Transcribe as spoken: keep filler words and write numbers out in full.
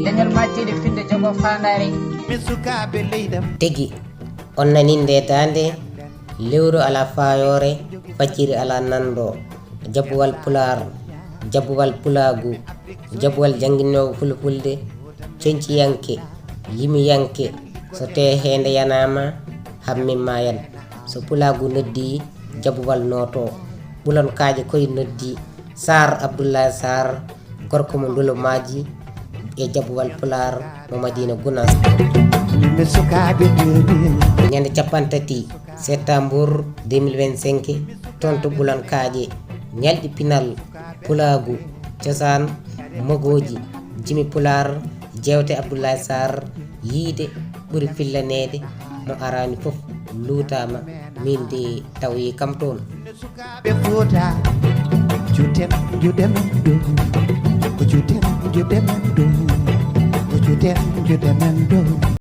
Leñol majjiri pinde jogo faandaare. Tigi, on nani nde daande, lewru alaa faayoore, fajiri alaa nanndo. Jabuwal Pulaar, jabuwal pulaagu, jabuwal jannginoowo fulfulde, coñciyanke, yimiyanke, so tee heende yanaama, hammin maayan. So pulaagu noddii, jabuwal nootoo. Ɓulon kaaƴe koy noddii, Saar Abdullaay Saar, gorko mo Ndolo Maaji e jabuwal Pulaar mo Madiina Gunaas. Ñande capanɗe tati septembre deux mille vingt-cinq, toon to Ɓulon Kaaƴe, ñalɗi pinal pulaagu, cosaan, mogooji, jimi Pulaar, jeewte Abdullaay Saar, yiyde ɓuri fillaneede, mo araani fof luutaama, min de tawi kam toon. Sukaaɓe Fuuta, juutem juuɗe men dow, ko juutem juuɗe men dow, ko juutem juuɗe men dow.